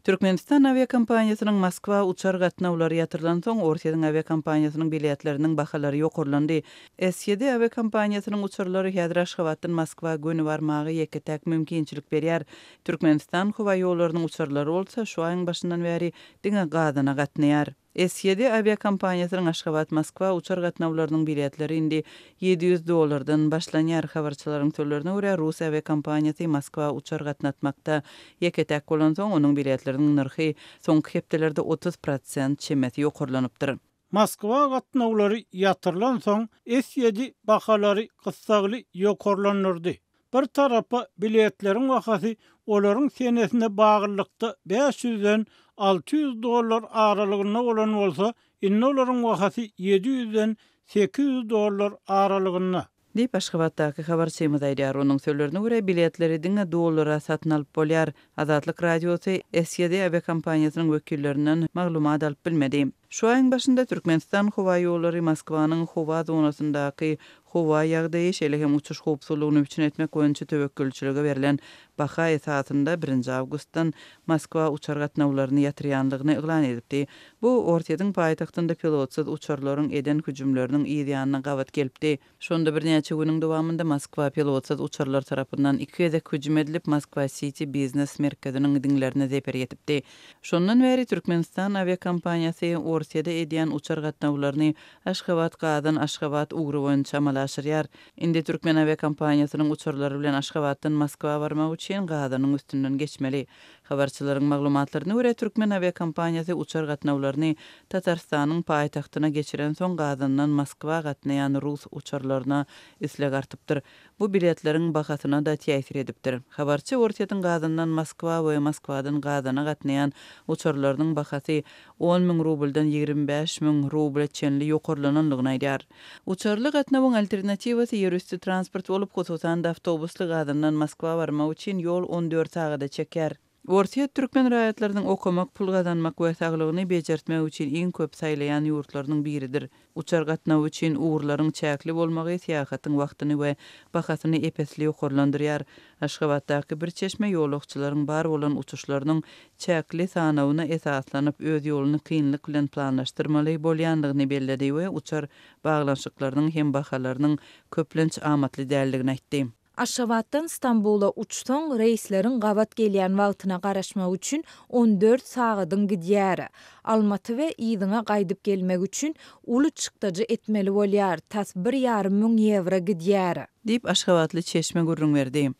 Türkmenistan awiakompaniýasynyň Moskwa uçar gatnawlary ýatyrylansoň, Orsýetiň awiakompaniýasynyň biletleriniň bahalary ýokarlandy. S-ýedi awiakompaniýasynyň uçarlary häzir Aşgabatdan Moskwa göni barmaga ýeke-täk mümkinçilik berýär. Türkmenistan howaýollarynyň uçarlary bolsa şu aýyň başyndan bäri diňe Gazana gatnaýar. S-ýedi awiakompaniýasynyň Aşgabat-Moskwa uçar gatnawlarynyň biletleri indi 700 dollardan başlanýar. Habarçylaryň sözlerine görä, rus awiakompaniýasy Moskwa uçar gatnatmakda ýeke-täk bolansoň, onuň biletleriniň nyrhy soňky hepdelerde 30 prosent çemesi ýokarlanypdyr. Moskwa gatnawlary ýatyrylansoň, S-ýedi bahalary gyssagly ýokarlandyrdy. Bir tarapa biletleriň bahasy olaryň senesine baglylykda bäş ýüzden 600 dollar aralygynda bolan bolsa, indi olaryň bahasy ýedi ýüzden 800 dollar aralygynda. Diýip, Aşgabatdaky habarçymyz aýdýar. Onuň sözlerine görä, biletleri diňe dollara satyn alyp bolýar. Azatlyk Radiosy S-ýedi awiakompaniýasynyň wekillerinden maglumat alyp bilmedi. Şu aýyň başynda Türkmenistan howaýollary Moskwanyň howa zonasyndaky howa ýagdaýy, şeýle hem uçuş howpsuzlygyny üpjün etmek boýunça töwekgelçilige berlen baha esasynda birinji awgustdan Moskwa uçar gatnawlaryny ýatyrýandygyny yglan edipdi. Bu Orsýetiň paýtagtynda pilotsyz uçarlaryň eden hüjümleriniň yz ýanyna gabat gelipdi. Şonda birnäçe günüň dowamynda Moskwa pilotsyz uçarlar tarapyndan iki gezek hüjüm edilip, Moskwa-Siti biznes merkeziniň diňlerine zeper ýetipdi. Şondan bäri Türkmenistan awiakompaniýasy Orsýede edýän uçar gatnawlaryny Aşgabat-Gazan-Aşgabat ugry boýunça amala aşyrýar. Indi türkmen awiakompaniýasynyň uçarlary bilen Aşgabatdan Moskwa barmak üçin Gazanyň üstünden geçmeli. Habarçylaryň maglumatlaryna görä, türkmen awiakompaniýasy uçar gatnawlaryny Tatarystanyň paýtagtyna geçirensoň, Gazandan Moskwa gatnaýan rus uçarlaryna isleg artypdyr. Bu biletleriň bahasyna-da täsir edipdir. Habarçy Orsýetiň Gazandan Moskwa we Moskwadan Gazana gatnaýan uçarlarynyň bahasy on müň rubldan 25 müň rubla çenli ýokarlanandygyny aýdýar. Uçarly gatnawyň alternatiwasy ýerüsti transport bolup, hususan-da awtobusly Gazandan Moskwa barmak üçin ýol 14 sagada çekýär. Orsýet türkmen raýatlarynyň okamak, pul gazanmak we saglygyny bejertmek üçin iň köp saýlaýan ýurtlarynyň biridir. Uçar gatnawy üçin ugurlaryň çäkli bolmagy syýahatyň wagtyny we bahasyny ep-esli ýokarlandyrýar. Aşgabatdaky bir çeşme ýolagçylaryň bar bolan uçuşlarynyň çäkli sanawyna esaslanyp, öz ýoluny kynlyk bilen planlaşdyrmaly bolýandygyny belledi we uçar baglanyşyklarynyň hem bahalarynyň köplenç amatly däldigini aýtdy. Aşgabatdan Stambula uçsaň, reýsleriň gabat gelýän wagtyna garaşmak üçin 14 sagadyň gidýär. Almaty we yzyňa gaýdyp gelmek üçin uly çykdajy etmeli bolýar, tas bir ýarym müň ýewro gidýär. Diýip, aşgabatly çeşme gürrüň berdi.